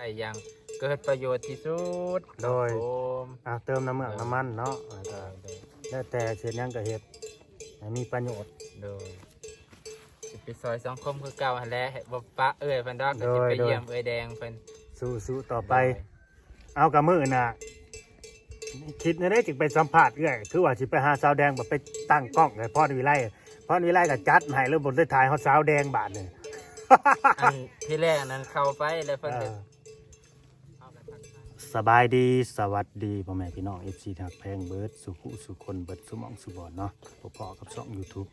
ໄປຢ່າງເກີດປະໂຫຍດທີ່ສຸດ. ໂດຍ ຄັບຜົມ ອ່າ ເຕີມນ້ຳເມືອກນ້ຳມັນເນາະ ແລ້ວກໍ ໂດຍ ແລ້ວແຕ່ເຮັດຫຍັງກໍເຮັດໃຫ້ມີປະໂຫຍດ. ໂດຍ ຊິໄປຊ່ອຍສັງຄົມຄືເກົ່າຫັ້ນແຫຼະ ບໍ່ປະເອື້ອຍເພິ່ນດອກ ໂດຍ ກໍຊິໄປ ໂດຍ ຢ້ຽມເອື້ອຍແດງເພິ່ນ ສູ້ໆຕໍ່ໄປ. ໂດຍ ເອົາ ກະມື້ໜ້າ ຄິດແນວໃດຈຶ່ງໄປສຳພາດເອື້ອຍ ຄືວ່າຊິໄປຫາສາວແດງ ບັດໄປຕັ້ງກ້ອງໃຫ້ພອນວິໄລ ພອນວິໄລກໍຈັດໃຫ້ ແລ້ວບໍ່ໄດ້ຖ່າຍຮອດສາວແດງບາດນີ້. ອັນທີແລກນັ້ນເຂົ້າໄປແລ້ວເພິ່ນ ເອີ ສະບາຍດີ ສະຫວັດດີພໍ່ແມ່ພີ່ນ້ອງ ເອັຟຊີ ທີ່ຮັກແພງເບິດສູ່ຜູ້ສູ່ຄົນ ເບິດສູ່ໝ່ອງສູ່ບ່ອນເນາະ ພົບພໍ້ກັບຊ່ອງຢູທູບ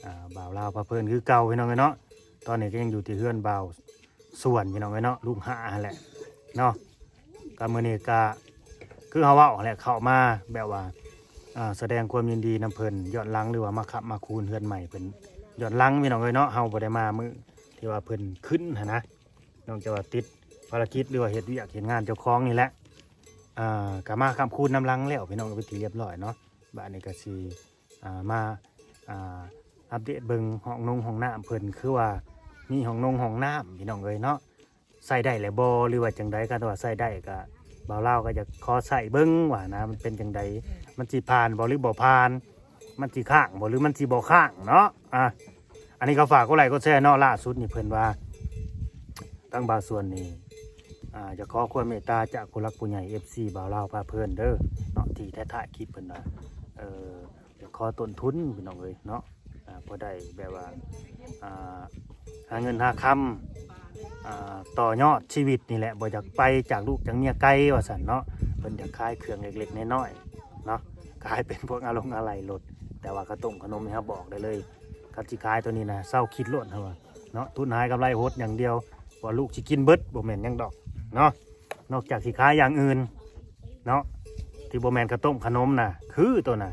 ອ່າ ບ່າວລາວພາເພີນຄືເກົ່າ ພີ່ນ້ອງເອີຍເນາະ. ຕອນນີ້ກໍຍັງຢູ່ທີ່ເຮືອນບ່າວ ສວນ ພີ່ນ້ອງເອີຍເນາະ ລູກຫ້າຫັ້ນແຫຼະເນາະ. ກໍມື້ນີ້ກໍຄືເຮົາເວົ້າຫັ້ນແຫຼະ ເຂົ້າມາແບບວ່າ ອ່າ ສະແດງຄວາມຍິນດີນຳເພິ່ນຍ້ອນຫຼັງ ຫຼືວ່າມາຄ້ຳມາຄູນເຮືອນໃໝ່ເພິ່ນຍ້ອນຫຼັງ ພີ່ນ້ອງເອີຍເນາະ. ເຮົາບໍ່ໄດ້ມາມື້ທີ່ວ່າເພິ່ນຂຶ້ນຫັ້ນນະ ເນື່ອງຈາກວ່າຕິດພາລະກິດ ຫຼືວ່າເຮັດວຽກເຮັດງານເຈົ້າຂອງນີ້ແຫຼະ. ອ່າ ກໍມາຄ້ຳຄູນນຳຫຼັງແລ້ວ ພີ່ນ້ອງ ເປັນທີ່ຮຽບຮ້ອຍເນາະ. ບາດນີ້ກໍຊິ ອ່າ ມາ ອ່າ ອັບເດດເບິ່ງຫ້ອງນົງຫ້ອງນ້ຳເພິ່ນ ຄືວ່າມີຫ້ອງນົງຫ້ອງນ້ຳ ພີ່ນ້ອງເອີຍເນາະ ໃຊ້ໄດ້ແລ້ວບໍ່ ຫຼືວ່າຈັ່ງໃດ. ຄັນວ່າໃຊ້ໄດ້ກໍ ບ່າວລາວກໍຢາກຂໍໃຊ້ເບິ່ງວ່ານະ ມັນເປັນຈັ່ງໃດ ມັນຊິຜ່ານບໍ່ ຫຼືບໍ່ຜ່ານ ມັນຊິຄ້າງບໍ່ ຫຼືມັນຊິບໍ່ຄ້າງເນາະ. ອ່າ ອັນນີ້ກໍຝາກກົດໄລ້ກົດແຊເນາະ. ລ່າສຸດນີ້ເພິ່ນວ່າ ທາງບ່າວສວນນີ້ ອ່າ ຢາກຂໍຄວາມເມດຕາຈາກຜູ້ຫຼັກຜູ້ໃຫຍ່ ເອັຟຊີ ບ່າວລາວພາເພີນເດີເນາະ ທີ່ແທ້ໆຄລິບເພິ່ນວ່າ ເອີ ຢາກຂໍຕົ້ນທຶນ ພີ່ນ້ອງເອີຍເນາະ ອ່າ ພໍໄດ້ແບບວ່າ ອ່າ ຫາເງິນຫາຄຳ ອ່າ ຕໍ່ຍອດຊີວິດນີ້ແຫຼະ ບໍ່ຢາກໄປຈາກລູກຈາກເມຍໄກວ່າຊັ້ນເນາະ. ເພິ່ນຢາກຂາຍເຄື່ອງເລັກໆນ້ອຍໆເນາະ ຂາຍເປັນພວກອາລົງອາໄຫຼ່ລົດ ແຕ່ວ່າເຂົ້າຕົ້ມຂະໜົມນີ້ເຮົາບອກໄດ້ເລີຍ ຄັນຊິຂາຍໂຕນີ້ນະ ເຊົາຄິດໂລດ ເຮົາວ່າເນາະ ທຶນຫາຍກຳໄລຫົດຢ່າງດຽວ ວ່າລູກຊິກິນເບິດ ບໍ່ແມ່ນຫຍັງດອກເນາະ. ນອກຈາກຊິຂາຍຢ່າງອື່ນເນາະ ທີ່ບໍ່ແມ່ນເຂົ້າຕົ້ມຂະໜົມນະ ຄືໂຕນະ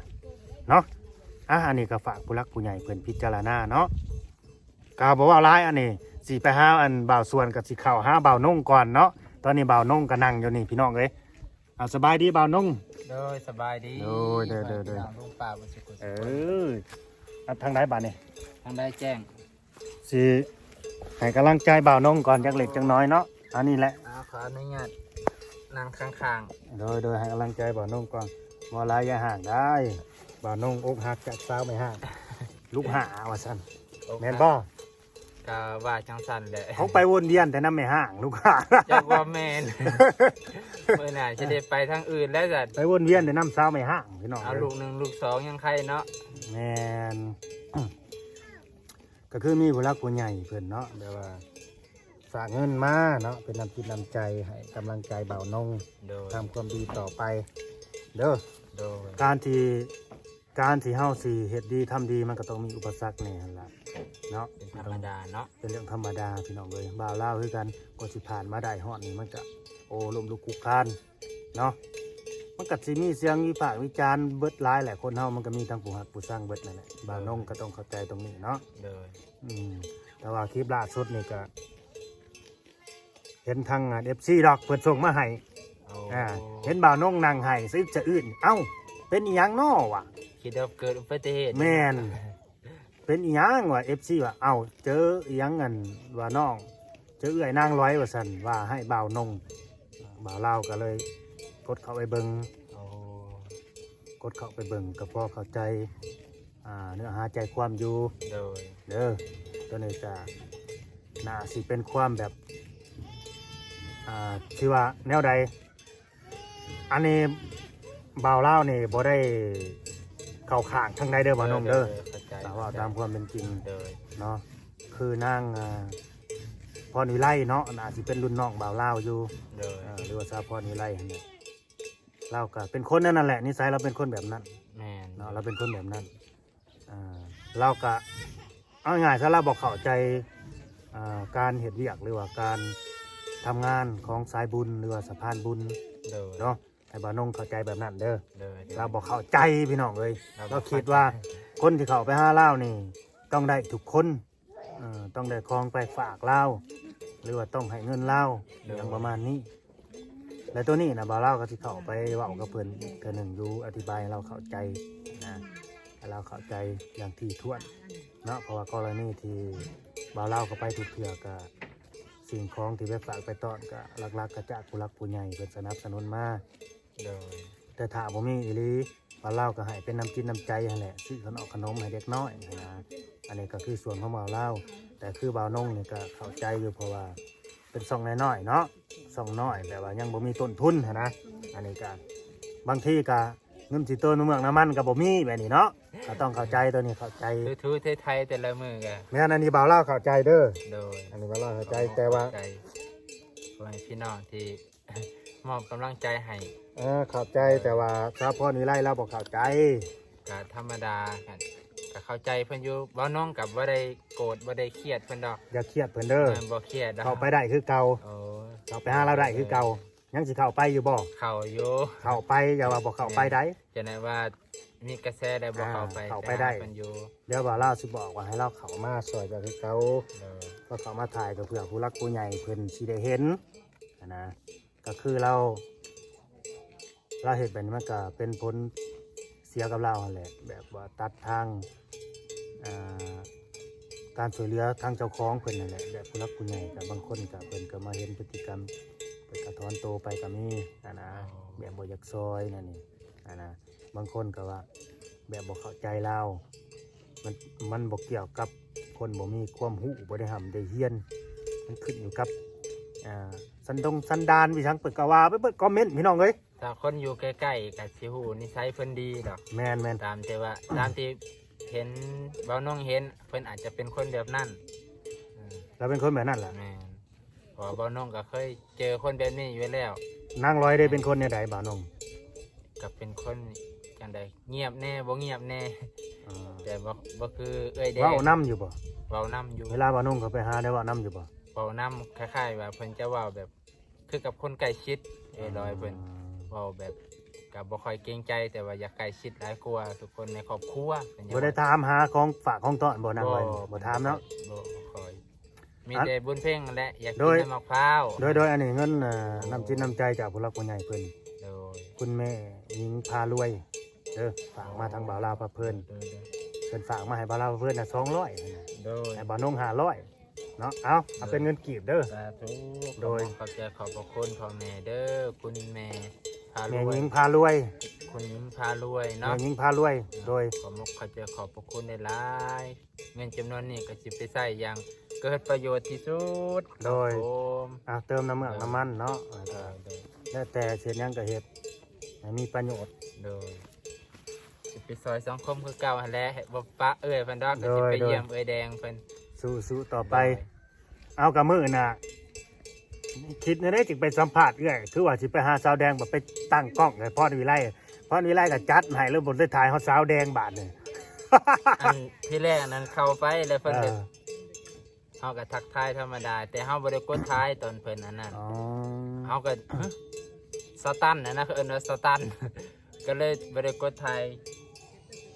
ເນາະ. ອ່າ ອັນນີ້ກໍຝາກຜູ້ຫຼັກຜູ້ໃຫຍ່ເພິ່ນພິຈາລະນາເນາະ. ກໍບໍ່ເວົ້າຫຼາຍ ອັນນີ້ຊິໄປຫາອັນບ່າວສວນ ກໍຊິເຂົ້າຫາບ່າວນົງກ່ອນເນາະ. ຕອນນີ້ບ່າວນົງກໍນັ່ງຢູ່ນີ້ ພີ່ນ້ອງເອີຍ. ອ່າ ສະບາຍດີບ່າວນົງ. ໂດຍ ສະບາຍດີ. ໂດຍ ໂດຍ ໂດຍ ພີ່ນ້ອງລຸງປ້າເບິດສຸກຄົນ. ເອີ ອ່າ ທາງໃດບາດນີ້? ທາງໃດແຈ້ງ? ຊິໃຫ້ກຳລັງໃຈບ່າວນົງກ່ອນຈັກເລັກຈັກນ້ອຍເນາະ. ອັນນີ້ແຫຼະ ອ່າ ຂໍອະນຸຍາດນັ່ງຂ້າງໆ. ໂດຍ ໂດຍ ໃຫ້ກຳລັງໃຈບ່າວນົງກ່ອນ. ບໍ່ຫຼາຍຢ່າຫ່າງໄດ້ ບ່າວນົງອົກຫັກຈາກສາວແມ່ຮ້າງ ລູກຫ້າວ່າຊັ້ນ ແມ່ນບໍ່? ກໍວ່າຈັ່ງຊັ້ນແຫຼະ ເຂົາໄປວົນວຽນແຕ່ນຳແມ່ຮ້າງ ລູກຫ້າ ຈັກວ່າແມ່ນ. ມື້ໜ້າຊິໄດ້ໄປທາງອື່ນແລ້ວຊັ້ນ ໄປວົນວຽນແຕ່ນຳສາວແມ່ຮ້າງ ພີ່ນ້ອງ. ເອົາ ເອີຍ ລູກໜຶ່ງລູກສອງຍັງໄຄເນາະ. ແມ່ນ ກໍຄືມີຜູ້ຫຼັກຜູ້ໃຫຍ່ເພິ່ນເນາະ ແບບວ່າຝາກເງິນມາເນາະ ເປັນນ້ຳຈິດນ້ຳໃຈ ໃຫ້ກຳລັງໃຈບ່າວນົງ. ໂດຍ ທຳຄວາມດີຕໍ່ໄປເດີ. ໂດຍ ການທີ່ ການທີ່ເຮົາຊິເຮັດດີທຳດີ ມັນກໍຕ້ອງມີອຸປະສັກແດ່ຫັ້ນລະເນາະ. ເປັນທຳມະດາເນາະ ເປັນເລື່ອງທຳມະດາ ພີ່ນ້ອງເອີຍ. ບ່າວລາວຄືກັນ ກວ່າຊິຜ່ານມາໄດ້ຮອດນີ້ ມັນກະ ໂອ້ ລົ້ມລຸກຄຸກຄານເນາະ. ມັນກະຊິມີສຽງວິພາກວິຈານເບິດຫຼາຍແຫຼະ. ຄົນເຮົາມັນກະມີທັງຜູ້ຮັກຜູ້ຊັງເບິດນັ້ນແຫຼະ. ບ່າວນົງກໍຕ້ອງເຂົ້າໃຈຕົງນີ້ເນາະ. ໂດຍ ອືມ ແຕ່ວ່າຄລິບລ່າສຸດນີ້ກະ ເຫັນທາງ ເອັຟຊີ ດອກ ເພິ່ນສົ່ງມາໃຫ້. ໂອ້ ອ່າ ເຫັນບ່າວນົງນັ່ງໄຫ້ສະອຶດສະອື້ນ ເອົ້າ ເປັນອີ່ຫຍັງນໍວະ? ຄິດວ່າເກີດອຸບັດຕິເຫດ. ແມ່ນ ເປັນອີ່ຫຍັງວະ? ເອັຟຊີ ວ່າ ເອົ້າ ເຈີອີ່ຫຍັງ ອັນວ່ານ້ອງ ເຈີເອື້ອຍນາງລອຍວ່າຊັ້ນ ວ່າໃຫ້ບ່າວນົງ. ບ່າວລາວກໍເລີຍກົດເຂົ້າໄປເບິ່ງ. ໂອ້ ກົດເຂົ້າໄປເບິ່ງກໍພໍເຂົ້າໃຈ ອ່າ ເນື້ອຫາໃຈຄວາມຢູ່. ໂດຍ ເດີ ຕົວນີ້ກະໜ້າຊິເປັນຄວາມແບບ ອ່າ ທີ່ວ່າແນວໃດ ອັນນີ້ບ່າວລາວນີ້ບໍ່ໄດ້ເຂົ້າຂ້າງທາງໃດເດີ ບ່າວນົງເດີ. ໂດຍ ໂດຍ ເຂົ້າໃຈ ເວົ້າຕາມຄວາມເປັນຈິງ. ໂດຍ ເນາະ ຄືນາງ ອ່າ ພອນວິໄລເນາະ ໜ້າຊິເປັນລຸ້ນນ້ອງບ່າວລາວຢູ່. ໂດຍ ເອີ ຫຼືວ່າສາວພອນວິໄລຫັ້ນແຫຼະ. ລາວກໍເປັນຄົນແນວນັ້ນແຫຼະ ນິໄສລາວເປັນຄົນແບບນັ້ນ. ແມ່ນ ເນາະ ລາວເປັນຄົນແບບນັ້ນ. ອ່າ ລາວກະ ເອົາງ່າຍໆຊະ ລາວບໍ່ເຂົ້າໃຈ ອ່າ ການເຮັດວຽກ ຫຼືວ່າການທຳງານຂອງສາຍບຸນ ຫຼືວ່າສະພານບຸນ. ໂດຍ ເນາະ ໃຫ້ບ່າວນົງເຂົ້າໃຈແບບນັ້ນເດີ. ໂດຍ ໂດຍ ລາວບໍ່ເຂົ້າໃຈ ພີ່ນ້ອງເອີຍ. ລາວບໍ່ເຂົ້າໃຈ ລາວຄິດວ່າຄົນທີ່ເຂົ້າໄປຫາລາວນີ້ຕ້ອງໄດ້ທຸກຄົນ ເອີ ຕ້ອງໄດ້ຂອງໄປຝາກລາວ ຫຼືວ່າຕ້ອງໃຫ້ເງິນລາວ. ໂດຍ ຫຍັງປະມານນີ້. ແລະ ໂຕນີ້ນະ ບ່າວລາວກໍຊິເຂົ້າໄປເວົ້າກັບເພິ່ນອີກເທື່ອໜຶ່ງຢູ່ ອະທິບາຍໃຫ້ລາວເຂົ້າໃຈນະ ໃຫ້ລາວເຂົ້າໃຈຢ່າງຖີ່ຖ້ວນເນາະ. ເພາະວ່າກໍລະນີທີ່ບ່າວລາວເຂົ້າໄປທຸກເທື່ອກໍ ສິ່ງຂອງທີ່ໄປຝາກໄປຕ້ອນ ກໍຫຼັກໆກໍຈາກຜູ້ຫຼັກຜູ້ໃຫຍ່ເພິ່ນສະໜັບສະໜູນມາ. ໂດຍ ແຕ່ຖ້າບໍ່ມີອີ່ຫຼີ ບ່າວລາວກໍໃຫ້ເປັນນ້ຳຈິດນ້ຳໃຈຫັ້ນແຫຼະ ຊື້ຂະໜົມຂະໜົມໃຫ້ເດັກນ້ອຍຫັ້ນນະ. ອັນນີ້ກໍຄືສ່ວນຂອງບ່າວລາວ ແຕ່ຄືບ່າວນົງນີ້ກໍເຂົ້າໃຈຢູ່ ເພາະວ່າເປັນຊ່ອງນ້ອຍໆເນາະ ຊ່ອງນ້ອຍ ແບບວ່າຍັງບໍ່ມີຕົ້ນທຶນຫັ້ນນະ. ອັນນີ້ກໍບາງທີກໍ ເງິນຊິເຕີມນ້ຳເມືອກນ້ຳມັນກໍບໍ່ມີແບບນີ້ເນາະ ກໍຕ້ອງເຂົ້າໃຈ ໂຕນີ້ເຂົ້າໃຈ ຖືໆໄຖໆແຕ່ລະມື້ກໍ ແມ່ນ ອັນນີ້ບ່າວລາວເຂົ້າໃຈເດີ. ໂດຍ ອັນນີ້ບ່າວລາວເຂົ້າໃຈ ຂອບໃຈ ແຕ່ວ່າ ຂອບໃຈພໍ່ແມ່ພີ່ນ້ອງທີ່ ມອບກຳລັງໃຈໃຫ້. ເອີ ເຂົ້າໃຈ ແຕ່ວ່າສາວພອນວິໄລລາວບໍ່ເຂົ້າໃຈ. ກໍທຳມະດາ ກໍ ກໍເຂົ້າໃຈເພິ່ນຢູ່ ບ່າວນົງກໍບໍ່ໄດ້ໂກດ ບໍ່ໄດ້ຄຽດເພິ່ນດອກ. ຢ່າຄຽດເພິ່ນເດີ. ແມ່ນ ບໍ່ຄຽດດອກ ເຂົ້າໄປໄດ້ຄືເກົ່າ. ໂອ້ຍ ເຂົ້າໄປຫາລາວໄດ້ຄືເກົ່າ. ຍັງຊິເຂົ້າໄປຢູ່ບໍ່? ເຂົ້າຢູ່ ເຂົ້າໄປ ຢ່າວ່າບໍ່ເຂົ້າໄປໄດ໋. ຈະໄດ້ວ່າມີກະແສໄດ້ບໍ່ເຂົ້າໄປ ອ່າ ເຂົ້າໄປໄດ້ ຫາເພິ່ນຢູ່. ດຽວວ່າລາວຊິບອກວ່າໃຫ້ລາວເຂົ້າມາຊ່ອຍເຈົ້າຄືເກົ່າ. ໂດຍ ວ່າເຂົ້າມາຖ່າຍກໍເພື່ອຜູ້ຫຼັກຜູ້ໃຫຍ່ເພິ່ນຊິໄດ້ເຫັນຫັ້ນນະ. ກໍຄືລາວ ລາວເຮັດແບບນີ້ມັນກໍເປັນຜົນເສຍກັບລາວຫັ້ນແຫຼະ ແບບວ່າຕັດທາງ ອ່າ ການຊ່ວຍເຫຼືອທາງເຈົ້າຂອງເພິ່ນນັ້ນແຫຼະ. ແບບຜູ້ຫຼັກຜູ້ໃຫຍ່ກໍບາງຄົນກໍເພິ່ນກໍມາເຫັນພຶດຕິກຳ ເພິ່ນກໍຖອນໂຕໄປກໍມີຫັ້ນນະ. ອໍ ແບບບໍ່ຢາກຊ່ອຍນັ້ນນີ້ຫັ້ນນະ. ບາງຄົນກໍວ່າແບບບໍ່ເຂົ້າໃຈລາວ ມັນ ມັນບໍ່ກ່ຽວກັບຄົນບໍ່ມີຄວາມຮູ້ ບໍ່ໄດ້ຮ່ຳໄດ້ຮຽນ. ມັນຂຶ້ນຢູ່ກັບ ອ່າ ສັນດົງສັນດານ ວິສັງ ເປີດກະວ່າໄປເປີດຄອມເມັນ ພີ່ນ້ອງເອີຍ. ຖ້າຄົນຢູ່ໃກ້ໆກໍຊິຮູ້ນິໄສເພິ່ນດີດອກ. ແມ່ນໆ ຕາມທີ່ວ່າ ຕາມທີ່ເຫັນ ເບົານົງເຫັນ ເພິ່ນອາດຈະເປັນຄົນແບບນັ້ນ. ເອີ ລາວເປັນຄົນແບບນັ້ນລະ. ແມ່ນ ເພາະວ່າເບົານົງກໍເຄີຍເຈີຄົນແບບນີ້ຢູ່ແລ້ວ. ນາງລອຍເດ ເປັນຄົນແນວໃດ ເບົານົງ? ກໍເປັນຄົນຈັ່ງໃດ ງຽບແດ່ ບໍ່ງຽບແດ່. ອ່າ ແຕ່ບໍ່ ບໍ່ຄືເອື້ອຍແດງ. ເວົ້ານຳຢູ່ບໍ່? ເວົ້ານຳຢູ່. ເວລາເບົານົງເຂົາໄປຫາ ໄດ້ເວົ້ານຳຢູ່ບໍ່? ເວົ້ານຳ ຄ້າຍໆວ່າເພິ່ນຈະເວົ້າແບບ ຄືກັບຄົນໃກ້ຊິດ ເອື້ອຍລອຍເພິ່ນ ອ່າ ເວົ້າແບບກໍບໍ່ຄ່ອຍເກງໃຈ ແຕ່ວ່າຢາກໃກ້ຊິດຫຼາຍກວ່າທຸກຄົນໃນຄອບຄົວ. ເພິ່ນຢາກ ບໍ່ໄດ້ຖາມຫາຂອງຝາກຂອງຕ້ອນບໍ່ ນາງລອຍ? ບໍ່ ບໍ່ຖາມເນາະ. ບໍ່ ບໍ່ຄ່ອຍ. ມີແຕ່ບຸນເພັງຫັ້ນແຫຼະ ຢາກກິນ ໂດຍ ນ້ຳໝາກພ້າວ. ໂດຍ ໂດຍ ອັນນີ້ເງິນ ອ່າ ໂອ້ ນ້ຳຈິດນ້ຳໃຈຈາກຜູ້ຫຼັກຜູ້ໃຫຍ່ເພິ່ນ. ໂດຍ ຄຸນແມ່ຍິງພາລວຍເດີ ຝາກມາທາງ ໂອ້ ບ່າວລາວພາເພີນ. ໂດຍ ໂດຍ ເພິ່ນຝາກມາໃຫ້ບ່າວລາວພາເພີນນະ ສອງຮ້ອຍຫັ້ນນະ. ໂດຍ ໃຫ້ບ່າວນົງຫ້າຮ້ອຍເນາະ. ເອົາ ເອົາເປັນເງິນກີບເດີ. ສາທຸ. ໂດຍ ຂອບໃຈຂອບພະຄຸນພໍ່ແມ່ເດີ ຄຸນແມ່ພາລວຍ ແມ່ຍິງພາລວຍ ຄຸນຍິງພາລວຍເນາະ ແມ່ຍິງພາລວຍ. ໂດຍ ຂອບມຸກຂອບໃຈຂອບພະຄຸນຫຼາຍໆ. ເງິນຈຳນວນນີ້ກໍຊິໄປໃຊ້ຢ່າງເກີດປະໂຫຍດທີ່ສຸດ. ໂດຍ ຄັບຜົມ. ອ່າ ເຕີມນ້ຳເມືອກນ້ຳມັນເນາະ. ໂດຍ ແລ້ວແຕ່ຊິເຮັດຫຍັງກໍເຮັດ ໃຫ້ມີປະໂຫຍດ. ໂດຍ ຊິໄປຊ່ອຍສັງຄົມຄືເກົ່າຫັ້ນແຫຼະ ບໍ່ປະເອື້ອຍເພິ່ນດອກ. ໂດຍ ກໍຊິໄປ ໂດຍ ຢ້ຽມເອື້ອຍແດງເພິ່ນ. ສູ້ໆຕໍ່ໄປ. ໂດຍ ເອົາ ກະມື້ໜ້າ ຄິດແນວໃດຈຶ່ງໄປສຳພາດເອື້ອຍ ຄືວ່າຊິໄປຫາສາວແດງ ບັດໄປຕັ້ງກ້ອງໃຫ້ພອນວິໄລ ພອນວິໄລກໍຈັດໃຫ້ ແລ້ວບໍ່ໄດ້ຖ່າຍຮອດສາວແດງບາດນີ້. ອັນທີແລກອັນນັ້ນເຂົ້າໄປແລ້ວເພິ່ນກໍ ເອີ ເຮົາກໍທັກທາຍທຳມະດາ ແຕ່ເຮົາບໍ່ໄດ້ກົດຖ່າຍຕອນເພິ່ນອັນນັ້ນ. ອໍ ເຮົາກໍ ສະຕັນນະ ເຂົາເອີ້ນວ່າສະຕັນ ກໍເລີຍບໍ່ໄດ້ກົດຖ່າຍ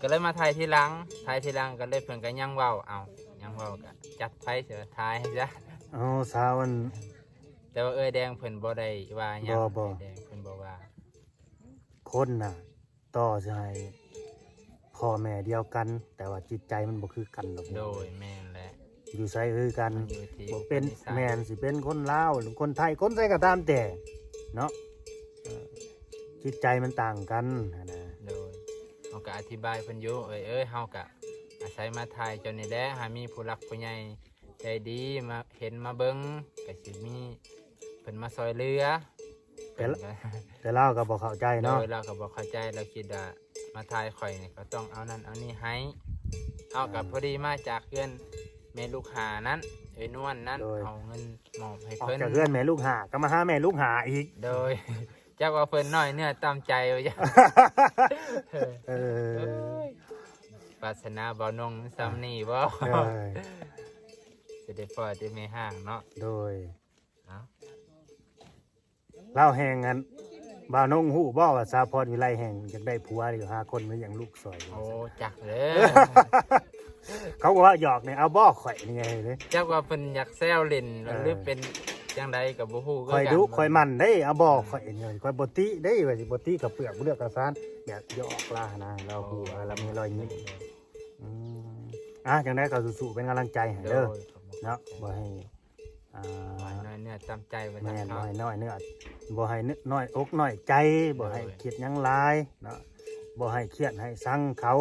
ກໍເລີຍມາຖ່າຍທີຫຼັງ ຖ່າຍທີຫຼັງກໍເລີຍ ເພິ່ນກໍຍັງເວົ້າ ເອົ້າ ຍັງເວົ້າ ກໍຈັດໄປ ຊິວ່າຖ່າຍໃຫ້ຊະ. ເອົາ ສາວອັນ ແຕ່ວ່າເອື້ອຍແດງເພິ່ນບໍ່ໄດ້ວ່າຫຍັງ. ບໍ່ ບໍ່ ເອື້ອຍແດງເພິ່ນບໍ່ວ່າ. ຄົນນະ ຕໍ່ຊິໃຫ້ພໍ່ແມ່ດຽວກັນ ແຕ່ວ່າຈິດໃຈມັນບໍ່ຄືກັນດອກ. ໂດຍ ແມ່ນແຫຼະ ຢູ່ໃສຄືກັນ ມັນຢູ່ທີ່ ບໍ່ເປັນ ອຸປະນິໄສ. ແມ່ນ ຊິເປັນຄົນລາວ ຫຼື ຄົນໄທ ຄົນໃສກໍຕາມແຕ່ເນາະ ເອີ ຈິດໃຈມັນຕ່າງກັນຫັ້ນນະ. ໂດຍ ເຮົາກໍອະທິບາຍເພິ່ນຢູ່ ເອີຍ ເອີຍ ເຮົາກໍອາໄສມາຖ່າຍເຈົ້ານີ້ແຫຼະ ຫາມີຜູ້ຫຼັກຜູ້ໃຫຍ່ໃຈດີມາເຫັນມາເບິ່ງ ກໍຊິມີ ເພິ່ນມາຊ່ອຍເຫຼືອ. ແຕ່ລະ ເພິ່ນກໍ ແຕ່ລາວກໍບໍ່ເຂົ້າໃຈເນາະ. ໂດຍ ລາວກໍບໍ່ເຂົ້າໃຈ ລາວຄິດວ່າມາຖ່າຍຂ້ອຍນີ້ກໍຕ້ອງເອົານັ້ນເອົານີ້ໃຫ້. ເຮົາກໍ ອ່າ ພໍດີມາຈາກເຮືອນແມ່ລູກຫ້ານັ້ນ ເອື້ອຍນວນນັ້ນ. ໂດຍ ເອົາເງິນມອບໃຫ້ເພິ່ນ ອອກຈາກເຮືອນແມ່ລູກຫ້າ ກໍມາຫາແມ່ລູກຫ້າອີກ. ໂດຍ ຈັກວ່າເພິ່ນນ້ອຍເນື້ອຕ່ຳໃຈວ່າ ເອີ ເອີຍ ວາສະໜາເບົານົງສ່ຳນີ້ບໍ່? ໂດຍ ຊິໄດ້ພໍ້ແຕ່ແມ່ຮ້າງເນາະ. ໂດຍ ເອົ້າ ລາວແຮ່ງອັນ ບ່າວນົງຮູ້ບໍ່ວ່າສາວພອນວິໄລແຮ່ງຢາກໄດ້ຜົວຢູ່ ຫາຄົນມາລ້ຽງລູກຊ່ອຍ. ໂອ້ ຈັກເດີ ເຂົາກໍເວົ້າຫຍອກນີ້ ເອົາບໍ່ຂ້ອຍນີ້ໄງເດ້. ຈັກວ່າເພິ່ນຢາກແຊວຫຼິ້ນ ເອີ ຫຼືເປັນຈັ່ງໃດກໍບໍ່ຮູ້ຄືກັນ. ຂ້ອຍດຸຂ້ອຍໝັ່ນເດ້ ເອົາບໍ່ ອືມ ຂ້ອຍນີ້ ຂ້ອຍບໍ່ຕິເດ້ ວ່າຊິບໍ່ຕິເຂົ້າເປືອກ ບໍ່ເລືອກເຂົ້າສານ ແບບຫຍອກລາວຫັ້ນນະ ລາວຮູ້ວ່າລາວມີຮອຍຍິ້ມ. ອືມ ອ່າ ຈັ່ງໃດກໍສູ້ໆ ເປັນກຳລັງໃຈໃຫ້ເດີ ໂດຍ ເນາະ ບໍ່ໃຫ້ ອ່າ ບໍ່ໃຫ້ນ້ອຍເນື້ອຕ່ຳໃຈວ່າຊັ້ນເນາະ ແມ່ນ ບໍ່ໃຫ້ນ້ອຍເນື້ອ ບໍ່ໃຫ້ນ້ອຍອົກນ້ອຍໃຈ ໂດຍ ບໍ່ໃຫ້ຄິດຫຍັງຫຼາຍເນາະ ບໍ່ໃຫ້ຄຽດໃຫ້ຊັງເຂົາ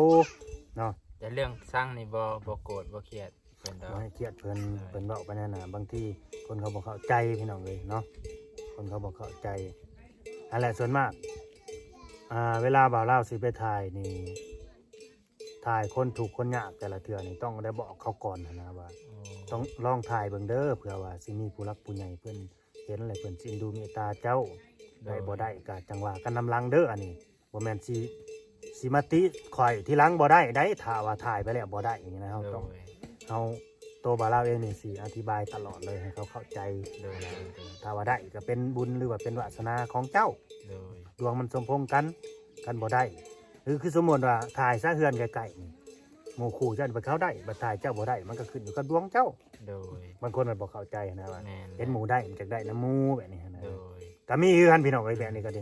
ເນາະ ແຕ່ເລື່ອງຊັງນີ້ບໍ່ ບໍ່ໂກດບໍ່ຄຽດ ເພິ່ນດອກ ບໍ່ໃຫ້ຄຽດເພິ່ນ ໂດຍ ເພິ່ນເວົ້າໄປນັ້ນນະ ບາງທີຄົນເຂົາບໍ່ເຂົ້າໃຈພີ່ນ້ອງເອີຍເນາະ ຄົນເຂົາບໍ່ເຂົ້າໃຈ ຫັ້ນແຫຼະ ສ່ວນມາກ ອ່າ ເວລາບ່າວລາວຊິໄປຖ່າຍນີ້ ຖ່າຍຄົນທຸກຄົນຍາກແຕ່ລະເທື່ອນີ້ ຕ້ອງໄດ້ບອກເຂົາກ່ອນຫັ້ນນະວ່າ ໂອ້ ຕ້ອງລອງຖ່າຍເບິ່ງເດີ ເພື່ອວ່າຊິມີຜູ້ຫຼັກຜູ້ໃຫຍ່ເພິ່ນເຫັນ ແລະ ເພິ່ນຊິເອັນດູເມດຕາເຈົ້າ ໂດຍ ໄດ້ບໍ່ໄດ້ກະຈັ່ງວ່າກັນນຳຫຼັງເດີ ອັນນີ້ ບໍ່ແມ່ນຊິ ຊິມາຕິຂ້ອຍທີຫຼັງບໍ່ໄດ້ໃດ໋ ຖ້າວ່າຖ່າຍໄປແລ້ວບໍ່ໄດ້ນີ້ນະ ເຮົາຕ້ອງ ໂດຍ ເຮົາ ໂຕບ່າວລາວເອງນີ້ຊິອະທິບາຍຕະຫຼອດເລີຍໃຫ້ເຂົາເຂົ້າໃຈ ໂດຍ ໂດຍ ໂດຍ ຖ້າວ່າໄດ້ກໍເປັນບຸນ ຫຼືວ່າເປັນວາສະໜາຂອງເຈົ້າ ໂດຍ ດວງມັນສົມພົງກັນ ຄັນບໍ່ໄດ້ ຄື ຄືສົມມຸດວ່າຖ່າຍຊະເຮືອນໃກ້ໆນີ້ ໝູ່ຄູ່ເຈົ້າໄປເຂົ້າໄດ້ ບັດຖ່າຍເຈົ້າບໍ່ໄດ້ ມັນກໍຂຶ້ນຢູ່ກັບດວງເຈົ້າ ໂດຍ ບາງຄົນມັນບໍ່ເຂົ້າໃຈນະວ່າ ແມ່ນ ເຫັນໝູ່ໄດ້ມັນຈັກໄດ້ນຳໝູ່ ແບບນີ້ນະ ໂດຍ ກໍມີຄືກັນພີ່ນ້ອງເອີຍ ແບບນີ້ກໍດີ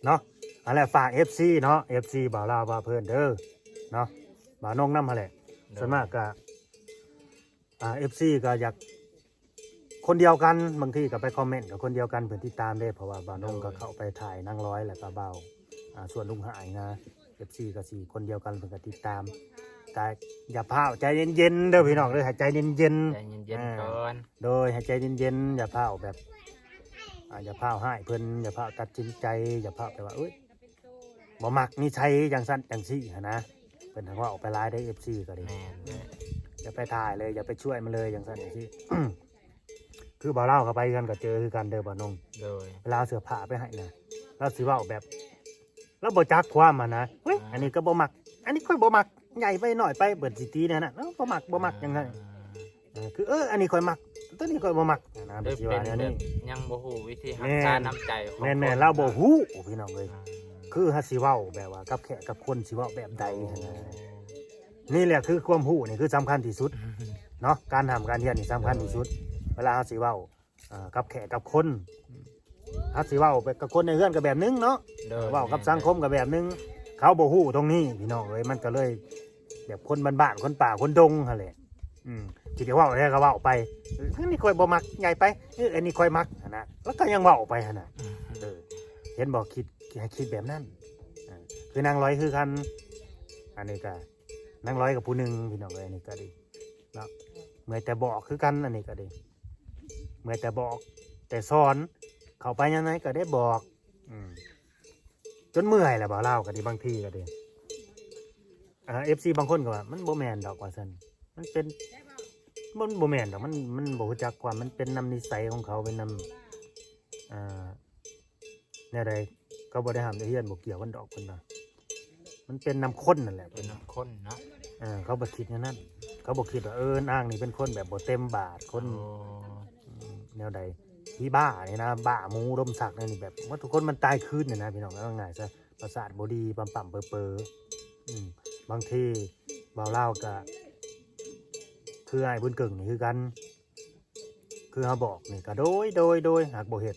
ເນາະ ອັນແຫຼະ ຝາກເອັຟຊີເນາະ ເອັຟຊີບ່າວລາວພາເພີນເດີເນາະ ບ່າວນົງນຳຫັ້ນແຫຼະ ໂດຍ ສ່ວນມາກກະ ອ່າ ເອັຟຊີກໍຢາກຄົນດຽວກັນ ບາງທີກໍໄປຄອມເມັນກັບຄົນດຽວກັນ ເພິ່ນຕິດຕາມເດ້ ເພາະວ່າບ່າວນົງກໍເຂົ້າໄປຖ່າຍນາງລອຍ ແລ້ວກໍບ່າວ ອ່າ ສ່ວນລຸງຫາຍນະ ເອັຟຊີກໍຊິຄົນດຽວກັນ ເພິ່ນກໍຕິດຕາມ ກໍຢ່າພ້າວ ໃຈເຢັນໆເດີພີ່ນ້ອງເດີ ໃຫ້ໃຈເຢັນໆ ໃຈເຢັນໆ ອ່າ ກ່ອນ ໂດຍ ໃຫ້ໃຈເຢັນໆ ຢ່າພ້າວແບບ ອ່າ ຢ່າພ້າວຮ້າຍເພິ່ນ ຢ່າພ້າວຕັດສິນໃຈ ຢ່າພ້າວແບບວ່າ ເອີຍ ບໍ່ມັກນິໄສຈັ່ງຊັ້ນຈັ່ງຊີ້ຫັ້ນນະ ເພິ່ນຫາກວ່າອອກໄປຫຼາຍເດ້ ເອັຟຊີກໍດີ ແມ່ນແຫຼະ ຢ່າໄປຖ່າຍເລີຍ ຢ່າໄປຊ່ວຍມັນເລີຍຈັ່ງຊັ້ນຈັ່ງຊີ້ ຄືບ່າວລາວເຂົ້າໄປເຮືອນກໍເຈີຄືກັນເດີບ່າວນົງ ໂດຍ ເວລາເອົາເສື້ອຜ້າໄປໃຫ້ນະ ລາວຊິເວົ້າແບບ ລາວບໍ່ຈັກຄວາມຫັ້ນນະ ເຮີ້ຍ ອ່າ ອັນນີ້ກໍບໍ່ມັກ ອັນນີ້ຂ້ອຍບໍ່ມັກ ໃຫຍ່ໄປໜ້ອຍໄປ ເພິ່ນຊິຕີແນວນັ້ນ ເອີ ບໍ່ມັກ ບໍ່ມັກ ອ່າ ຈັ່ງຊັ້ນ ເອີ ຄື ເອີ ອັນນີ້ຂ້ອຍມັກ ໂຕນີ້ຂ້ອຍບໍ່ມັກນະ ເພິ່ນຊິວ່າແນວນີ້ ຍັງບໍ່ຮູ້ວິທີຮັກສານ້ຳໃຈຂອງ ແມ່ນໆ ຄົນ ລາວບໍ່ຮູ້ພີ່ນ້ອງເອີຍ ອ່າ ຄືເຮົາຊິເວົ້າແບບວ່າກັບແຂກກັບຄົນຊິເວົ້າແບບໃດຫັ້ນນະ ໂອ້ ນີ້ແຫຼະຄືຄວາມຮູ້ນີ້ຄືສຳຄັນທີ່ສຸດເນາະ ການຮ່ຳການຮຽນນີ້ສຳຄັນທີ່ສຸດ ໂດຍ ເວລາເຮົາຊິເວົ້າ ອ່າ ກັບແຂກກັບຄົນ ເຮົາຊິເວົ້າໄປກັບຄົນໃນເຮືອນກໍແບບໜຶ່ງເນາະ ໂດຍ ເວົ້າກັບສັງຄົມກໍແບບໜຶ່ງ ເຂົາບໍ່ຮູ້ຕົງນີ້ພີ່ນ້ອງເອີຍ ມັນກໍເລີຍແບບຄົນບ້ານໆ ຄົນປ່າຄົນດົງຫັ້ນແຫຼະ ອືມ ຊິໄດ້ເວົ້າແທ້ກໍເວົ້າໄປ ເອີ ທາງນີ້ຂ້ອຍບໍ່ມັກ ໃຫຍ່ໄປ ເອີ ອັນນີ້ຂ້ອຍມັກຫັ້ນນະ ແລ້ວກໍຍັງເວົ້າໄປຫັ້ນນະ ອືມ ເອີ ເຫັນບໍ່ ຄິດ ໃຫ້ຄິດແບບນັ້ນ ເອີ ຄືນາງລອຍຄືກັນ ອັນນີ້ກໍ ນາງລອຍກັບຜູ້ໜຶ່ງພີ່ນ້ອງເອີຍ ອັນນີ້ກໍດີເນາະ ເມື່ອຍແຕ່ບອກຄືກັນ ອັນນີ້ກໍດີ ເມື່ອຍແຕ່ບອກແຕ່ສອນ ເຂົ້າໄປຍາມໃດກໍໄດ້ບອກ ອືມ ຈົນເມື່ອຍແຫຼະ ບ່າວລາວກໍດີ ບາງທີກໍດີ ອ່າ ເອັຟຊີບາງຄົນກໍວ່າ ມັນບໍ່ແມ່ນດອກວ່າຊັ້ນ ມັນເປັນ ມັນບໍ່ແມ່ນດອກ ມັນ ມັນບໍ່ຮູ້ຈັກຄວາມ ມັນເປັນນຳນິໄສຂອງເຂົາ ເປັນນຳ ອ່າ ແນວໃດ ເຂົາບໍ່ໄດ້ຮ່ຳໄດ້ຮຽນ ບໍ່ກ່ຽວກັນດອກ ເພິ່ນວ່າ ມັນເປັນນຳຄົນນັ້ນແຫຼະ ເປັນນຳຄົນເນາະ ເອີ ເຂົາບໍ່ຄິດແນວນັ້ນ ເຂົາບໍ່ຄິດວ່າ ເອີ ນາງນີ້ເປັນຄົນແບບບໍ່ເຕັມບາດ ຄົນ ໂອ້ ອືມ ແນວໃດ ຜີບ້ານີ້ນະ ບ້າໝູດົມສັກແນວນີ້ ແບບໝົດທຸກຄົນມັນຕາຍຄືນນີ້ນະ ພີ່ນ້ອງ ເອົາງ່າຍໆຊະ ປະສາດບໍ່ດີ ປຳໆເປີໆ ອືມ ບາງທີບ່າວລາວກະຄືອ້າຍບຸນເກິ່ງນີ້ຄືກັນ ຄືເຮົາບອກນີ້ກະໂດຍ ໂດຍ ໂດຍ ຫາກບໍ່ເຮັດ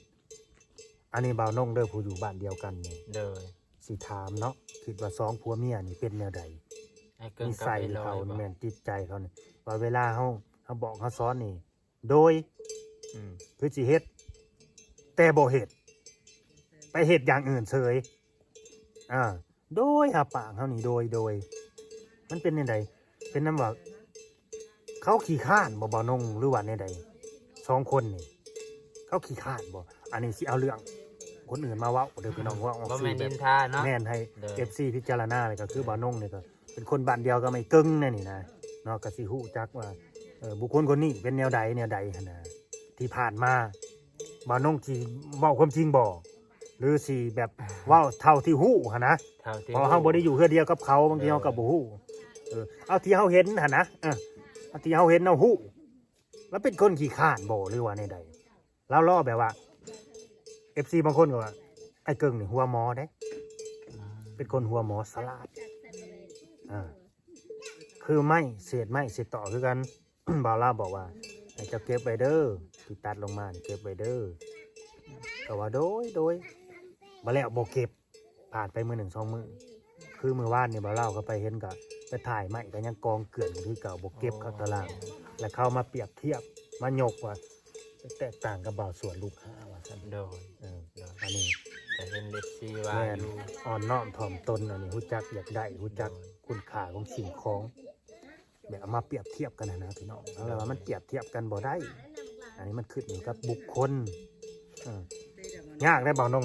ອັນນີ້ບ່າວນົງເດີ ຜູ້ຢູ່ບ້ານດຽວກັນນີ້ ໂດຍ ຊິຖາມເນາະ ຄິດວ່າສອງຜົວເມຍນີ້ເປັນແນວໃດ? ນິໄສເຂົາແມ່ນ ຈິດໃຈເຂົານີ້ ວ່າເວລາເຮົາ ເຮົາບອກເຮົາສອນນີ້ ໂດຍ ອືມ ຄືຊິເຮັດ ແຕ່ບໍ່ເຮັດ ໄປເຮັດຢ່າງອື່ນເສີຍ ອ່າ ໂດຍ ຮັບປາກເຮົານີ້ ໂດຍ ໂດຍ ມັນເປັນແນວໃດ? ເປັນນຳວ່າ ເຂົາຂີ້ຄ້ານບໍ່ ບ່າວນົງ ຫຼືວ່າແນວໃດ? ສອງຄົນນີ້ ເຂົາຂີ້ຄ້ານບໍ່? ອັນນີ້ຊິເອົາເລື່ອງຄົນອື່ນມາເວົ້າເດີພີ່ນ້ອງ ເວົ້າອອກ ບໍ່ແມ່ນນິນທາເນາະ ແມ່ນ ໃຫ້ ໂດຍ ເອັຟຊີພິຈາລະນາ ແລ້ວກໍຄື ໂດຍ ບ່າວນົງນີ້ກໍເປັນຄົນບ້ານດຽວກັບໄອ້ເກິ່ງແນວນີ້ນະເນາະ ກໍຊິຮູ້ຈັກວ່າ ເອີ ບຸກຄົນຄົນນີ້ເປັນແນວໃດ ແນວໃດຫັ້ນນະ ທີ່ຜ່ານມາ ບ່າວນົງຊິເວົ້າຄວາມຈິງບໍ່ ຫຼືຊິແບບເວົ້າເທົ່າທີ່ຮູ້ຫັ້ນນະ ເທົ່າທີ່ ເພາະເຮົາບໍ່ໄດ້ຢູ່ເຮືອນດຽວກັບເຂົາ ບາງທີເຮົາກໍບໍ່ຮູ້ ເອີ ເອົາທີ່ເຮົາເຫັນຫັ້ນນະ ເອີ ເອົາທີ່ເຮົາເຫັນເຮົາຮູ້ ລາວເປັນຄົນຂີ້ຄ້ານບໍ່ ຫຼືວ່າແນວໃດ? ລາວລໍ້ແບບວ່າ ເອັຟຊີບາງຄົນກໍວ່າ ອ້າຍເກິ່ງນີ້ຫົວໝໍເດ້ ອືມ ເປັນຄົນຫົວໝໍສະຫຼາດ ອ່າ ຄືໄມ້ ເສດໄມ້ເສດຕໍຄືກັນ ບ່າວລາວບອກວ່າ ໃຫ້ເຈົ້າເກັບໄວ້ເດີ ທີ່ຕັດລົງມານີ້ເກັບໄວ້ເດີ ກໍວ່າ ໂດຍ ໂດຍ ບໍ່ແລ້ວບໍ່ເກັບ ຜ່ານໄປມື້ໜຶ່ງສອງມື້ ຄືມື້ວານນີ້ບ່າວລາວກໍໄປເຫັນ ກໍໄປຖ່າຍໄມ້ ກໍຍັງກອງເກືອນຢູ່ຄືເກົ່າ ບໍ່ເກັບເຂົ້າຕາລາງ ແລ້ວເຂົາມາປຽບທຽບ ມາຍົກວ່າ ແຕກຕ່າງກັບບ່າວສວນລູກຫ້າວ່າຊັ້ນ. ໂດຍ ເອີ ໂດຍ ອັນນີ້ ກໍເຫັນເອັຟຊີວ່າ ແມ່ນ ຢູ່ ອ່ອນນ້ອມຖ່ອມຕົນ ອັນນີ້ຮູ້ຈັກຢາກໄດ້ ຮູ້ຈັກ ໂດຍ ຄຸນຄ່າຂອງສິ່ງຂອງ ແບບເອົາມາປຽບທຽບກັນຫັ້ນນະພີ່ນ້ອງ. ເຮົາລະວ່າ ໂດຍ ມັນປຽບທຽບກັນບໍ່ໄດ້ ອັນນີ້ມັນຂຶ້ນຢູ່ກັບບຸກຄົນ. ເອີ ຍາກເດ້ບ່າວນົງ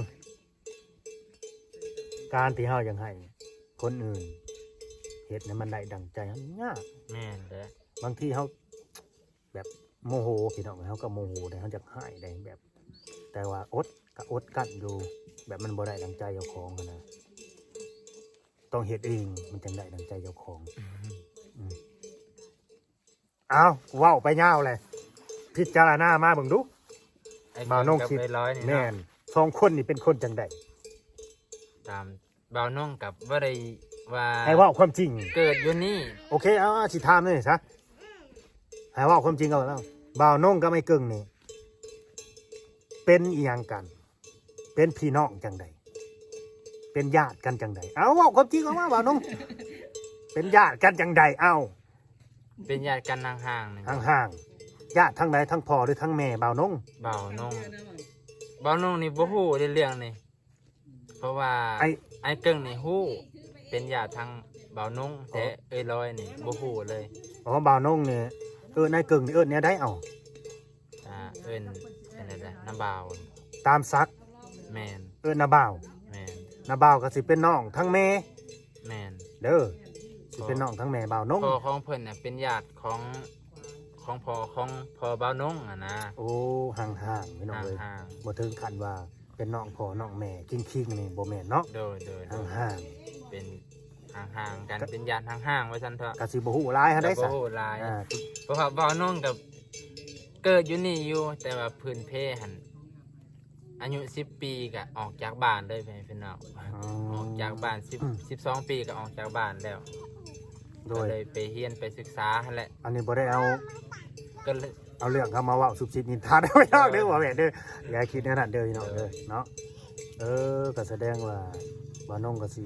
ການທີ່ເຮົາຢາກໃຫ້ຄົນອື່ນເຮັດໃຫ້ມັນໄດ້ດັ່ງໃຈ ມັນຍາກ. ແມ່ນແຫຼະ ບາງທີເຮົາ ແບບໂມໂຫພີ່ນ້ອງ ເຮົາກໍໂມໂຫໄດ້ ເຮົາຢາກຮ້າຍໄດ້ ແບບ ແຕ່ວ່າອົດ ກໍອົດກັ້ນຢູ່ ແບບມັນບໍ່ໄດ້ດັ່ງໃຈເຈົ້າຂອງຫັ້ນນະ ຕ້ອງເຮັດເອງ ມັນຈັ່ງໄດ້ດັ່ງໃຈເຈົ້າຂອງ. ອືມ ອືມ ອ້າວ ເວົ້າໄປຍາວແຫຼະ ພິຈາລະນາມາເບິ່ງດູ ອ້າຍ ບ່າວນົງ ເຄິ່ງກັບ ຄິດ ອ້າຍລອຍນີ້ເນາະ ແມ່ນ ສອງຄົນນີ້ເປັນຄົນຈັ່ງໃດ? ຕາມ ບ່າວນົງກັບບໍ່ໄດ້ວ່າ ໃຫ້ເວົ້າຄວາມຈິງ ເກີດຢູ່ນີ້. ໂອເຄ ເອົາ ເອົາ ຊິຖາມນີ້ຊະ ໃຫ້ເວົ້າຄວາມຈິງກັບເຮົາ. ບ່າວນົງກັບໄອ້ເກິ່ງນີ້ ເປັນອີ່ຫຍັງກັນ? ເປັນພີ່ນ້ອງຈັ່ງໃດ? ເປັນຍາດກັນຈັ່ງໃດ? ເອົາ ເວົ້າຄວາມຈິງອອກມາ ບ່າວນົງ ເປັນຍາດກັນຈັ່ງໃດ? ເອົາ ເປັນຍາດກັນຫ່າງໆ ຫ່າງໆ. ຍາດທາງໃດ? ທາງພໍ່ ຫຼື ທາງແມ່ບ່າວນົງ? ບ່າວນົງ ບ່າວນົງນີ້ບໍ່ຮູ້ເດ້ເລື່ອງນີ້. ເພາະວ່າ ອ້າຍ ອ້າຍເກິ່ງນີ້ຮູ້ ເປັນຍາດທາງບ່າວນົງ ອໍ ແຕ່ເອື້ອຍລອຍນີ້ບໍ່ຮູ້ເລີຍ. ອໍ ບ່າວນົງນີ້ ເອີ້ນອ້າຍເກິ່ງນີ້ເອີ້ນແນວໃດເອົາ? ອ່າ ເອີ້ນ ເອີ້ນແນວໃດ ນ້າບ່າວ ຕາມສັກ. ແມ່ນ ເອີ້ນນ້າບ່າວ. ແມ່ນ ນ້າບ່າວກໍຊິເປັນນ້ອງທາງແມ່. ແມ່ນ ເດີ ຊິເປັນນ້ອງທາງແມ່ບ່າວນົງ. ພໍ່ຂອງເພິ່ນນະເປັນຍາດຂອງ ຂອງພໍ່ ຂອງພໍ່ບ່າວນົງຫັ້ນນະ. ໂອ້ ຫ່າງໆ ພີ່ນ້ອງເອີຍ ຫ່າງໆ ບໍ່ເຖິງຂັ້ນວ່າເປັນນ້ອງພໍ່ນ້ອງແມ່ຈິງຄິງນີ້ ບໍ່ແມ່ນເນາະ. ໂດຍໆໆ ຫ່າງໆ ເປັນຫ່າງໆກັນ ກະ ເປັນຍາດຫ່າງໆ ວ່າຊັ້ນເຖາະ. ກະຊິບໍ່ຮູ້ຫຼາຍຫັ້ນໃດ໋ ກະບໍ່ຮູ້ຫຼາຍ ອາ ເພາະວ່າບ່າວນົງກໍເກີດຢູ່ນີ້ຢູ່ ແຕ່ວ່າພື້ນເພຫັ້ນ ອາຍຸສິບປີກໍອອກຈາກບ້ານເລີຍ ພີ່ນ້ອງ. ອໍ ອອກຈາກບ້ານ ສິບ ອືມ ສິບສອງປີກໍອອກຈາກບ້ານແລ້ວ. ໂດຍ ກໍເລີຍໄປຮຽນໄປສຶກສາຫັ້ນແຫຼະ. ອັນນີ້ບໍ່ໄດ້ເອົາ ກໍເລີຍ ເອົາເລື່ອງເຂົາມາເວົ້າຊຸບຊິບນິນທາເດີພີ່ນ້ອງເດີ ເອີ ບໍ່ແມ່ນເດີ ຢ່າຄິດແນວນັ້ນເດີພີ່ນ້ອງເດີ ເອີ ເນາະ. ເອີ ກໍສະແດງວ່າບ່າວນົງກໍຊິ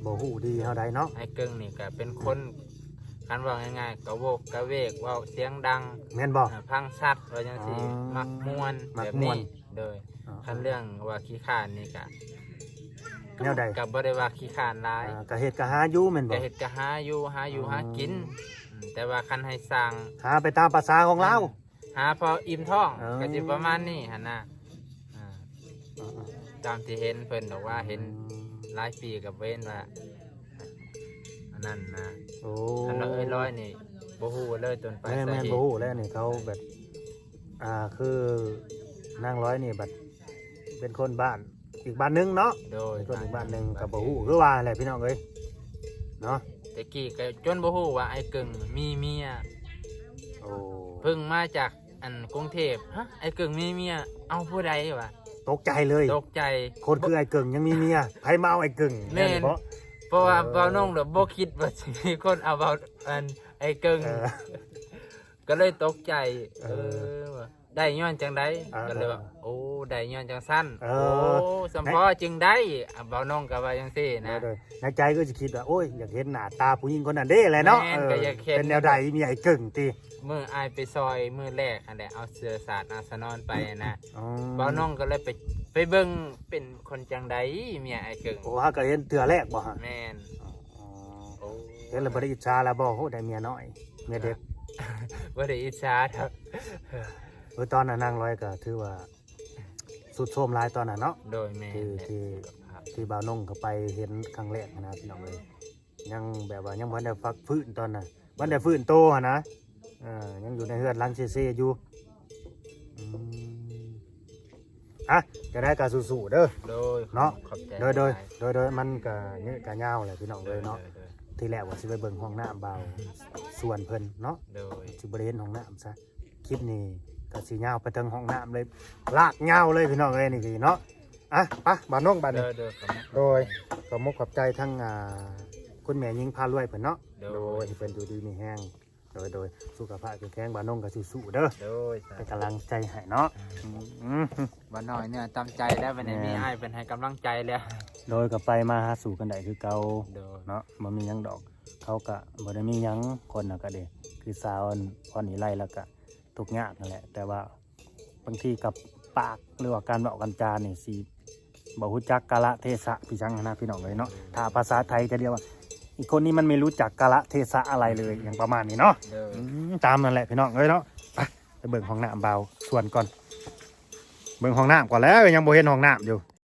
ບໍ່ຮູ້ດີເທົ່າໃດເນາະ. ອ້າຍເກິ່ງນີ້ກໍເປັນຄົນ ອືມ ຄັນເວົ້າງ່າຍໆ ກະໂວກກະເວກ ເວົ້າສຽງດັງ ແມ່ນບໍ່? ອ່າ ຟັງຊັດ ວ່າຈັ່ງຊີ້. ອໍ ມັກມ່ວນ ມັກມ່ວນແບບນີ້. ໂດຍ ອໍ ຄັນເລື່ອງວ່າຂີ້ຄ້ານນີ້ກະ ແນວໃດ? ກະບໍ່ໄດ້ວ່າຂີ້ຄ້ານຫຼາຍ ອ່າ ກະເຮັດກະຫາຢູ່ແມ່ນບໍ່? ກະເຮັດກະຫາຢູ່ ຫາຢູ່ ອໍ ຫາກິນ. ອືມ ແຕ່ວ່າຄັນໃຫ້ສ້າງ ຫາໄປຕາມພາສາຂອງລາວ ແມ່ນ ຫາພໍອີ່ມທ້ອງ ເອີ ກໍຊິປະມານນີ້ຫັ້ນນະ. ອ່າ ເອີໆ ຕາມທີ່ເຫັນເພິ່ນບອກວ່າ ອືມ ເຫັນຫຼາຍປີກໍເຫັນວ່າ ອັນນັ້ນນະ. ໂອ້ ຄັນວ່າເອື້ອຍລອຍນີ້ບໍ່ຮູ້ເລີຍຕົ້ນປາຍ ແມ່ນໆ ສາເຫດ ບໍ່ຮູ້ແລ້ວນີ້ ເຂົາແບບ ອ່າ ຄືນາງລອຍນີ້ບັດເປັນຄົນບ້ານ ອີກບ້ານໜຶ່ງເນາະ. ໂດຍ ເປັນຄົນອີກບ້ານໜຶ່ງ ບ້ານ ກໍບໍ່ຮູ້ ຄືວ່າແຫຼະພີ່ນ້ອງເອີຍເນາະ. ແຕ່ກີ້ກໍຈົນບໍ່ຮູ້ວ່າອ້າຍເກິ່ງມີເມຍ. ໂອ້ ເພິ່ງມາຈາກອັນກຸງເທບ ຮະ ອ້າຍເກິ່ງມີເມຍ ເອົາ ຜູ້ໃດວະ? ຕົກໃຈເລີຍ ຕົກໃຈ. ຄົນຄືອ້າຍເກິ່ງຍັງມີເມຍ ໃຜມາເອົາອ້າຍເກິ່ງ? ແມ່ນ ແມ່ນບໍ່? ເພາະວ່າ ເອີ ບ່າວນົງລະບໍ່ຄິດວ່າຊິມີຄົນເອົາບ່າວ ອັນ ອ້າຍເກິ່ງ ເອີ ກໍເລີຍຕົກໃຈ. ເອີ ເອີ ໄດ້ຍ້ອນຈັ່ງໃດ? ອ່າ ກໍເລີຍວ່າ ໂອ້ ໄດ້ຍ້ອນຈັ່ງຊັ້ນ. ເອີ ໂອ້ ສຳພໍຈຶ່ງໄດ້ ອ່າ ບ່າວນົງກໍວ່າຈັ່ງຊີ້ນະ. ໂດຍໆ ໃນໃຈກໍຊິຄິດວ່າ ໂອ້ຍ ຢາກເຫັນໜ້າຕາຜູ້ຍິງຄົນນັ້ນເດ້ແຫຼະເນາະ. ແມ່ນ ເອີ ກໍຢາກເຫັນ ເປັນແນວໃດ ມີອ້າຍເກິ່ງຕິ? ມື້ອ້າຍໄປຊອຍມື້ແລກຫັ້ນແຫຼະ ເອົາເສື້ອສາດອາສະນອນໄປນະ. ອໍ ບ່າວນົງກໍເລີຍໄປ ໄປເບິ່ງເປັນຄົນຈັ່ງໃດ ເມຍອ້າຍເກິ່ງ. ໂອ້ ຫາກໍເຫັນເທື່ອແລກບໍ່ຫະ? ແມ່ນ. ອໍ ໂອ້ ເຫັນແລ້ວບໍ່ໄດ້ອິດສາລະບໍ່? ໂອ້ ໄດ້ເມຍນ້ອຍ ເມຍເດັກ. ບໍ່ໄດ້ອິດສາດອກ. ເອີ ຕອນນັ້ນນາງລອຍກໍຖືວ່າຊຸດໂຊມຫຼາຍຕອນນັ້ນເນາະ. ໂດຍ ແມ່ນ ທີ່ ທີ່ ທີ່ບ່າວນົງເຂົ້າໄປເຫັນຄັ້ງແລກຫັ້ນນະ ພີ່ນ້ອງເອີຍ ຍັງແບບວ່າຍັງບໍ່ທັນໄດ້ພັກຟື້ນຕອນນັ້ນ ບໍ່ທັນໄດ້ຟື້ນໂຕຫັ້ນນະ. ເອີ ຍັງຢູ່ໃນເຮືອນຫຼັງເຊໆຢູ່. ອືມ ອ່ະ ຈັ່ງໃດກໍສູ້ໆເດີ. ໂດຍ ເນາະ ຂອບໃຈ ໂດຍໆ ຫຼາຍໆ ໂດຍໆ ມັນກໍຍືດກໍຍາວແຫຼະ ພີ່ນ້ອງເອີຍເນາະ. ໂດຍໆ ທີແລກວ່າຊິໄປເບິ່ງຫ້ອງນ້ຳບ່າວສວນເພິ່ນເນາະ. ໂດຍ ຊິບໍ່ໄດ້ເຫັນຫ້ອງນ້ຳຊະ. ຄລິບນີ້ກໍຊິຍາວໄປເຖິງຫ້ອງນ້ຳເລີຍ ລາກຍາວເລີຍ ພີ່ນ້ອງເອີຍ ນີ້ເນາະ. ອ່ະ ໄປ ບ່າວນົງ ບາດນີ້. ໂດຍໆ ຂອບ ໂດຍ ຂອບມຸກຂອບໃຈທັງ ອ່າ ຄຸນແມ່ຍິງພາລວຍເພິ່ນເນາະ. ໂດຍ ໂດຍ ໃຫ້ເພິ່ນຢູ່ດີມີແຮງ. ໂດຍໆ ສຸຂະພາບແຂງແຮງ ບ່າວນົງກໍສູ້ໆເດີ. ໂດຍ ເປັນກຳລັງໃຈໃຫ້ເນາະ. ອືມ ອືມ ບ່າວນ້ອຍເນຍຕາມໃຈແລ້ວ ບັດນີ້ ແມ່ນ ມີອ້າຍເພິ່ນໃຫ້ກຳລັງໃຈແລ້ວ. ໂດຍ ກໍໄປມາຫາສູ່ກັນໄດ້ຄືເກົ່າ. ໂດຍ ເນາະ ບໍ່ມີຫຍັງດອກ ເຂົາກໍບໍ່ໄດ້ມີຫຍັງ ຄົນນະກໍເດ້ ຄືສາວ ອັນ ພອນອີໄລ ແລ້ວກໍ ທຸກຍາກນັ້ນແຫຼະ ແຕ່ວ່າບາງທີກັບປາກ ຫຼືວ່າການເວົ້າການຈານີ້ຊິບໍ່ຮູ້ຈັກກາລະເທສະ ພີ່ສັງຫັ້ນນະ ພີ່ນ້ອງເອີຍເນາະ. ຖ້າພາສາໄທຈະຮຽກວ່າ ອີກຄົນນີ້ມັນໄມ່ຮູ້ຈັກກາລະເທສະອະໄລເລີຍ ຫຍັງປະມານນີ້ເນາະ. ເອີ ອືມ ຕາມນັ້ນແຫຼະ ພີ່ນ້ອງເອີຍເນາະ. ໄປ ໄປເບິ່ງຫ້ອງນ້ຳບ່າວສວນກ່ອນ ເບິ່ງຫ້ອງນ້ຳກ່ອນແລ້ວ ຍັງບໍ່ເຫັນຫ້ອງນ້ຳຢູ່.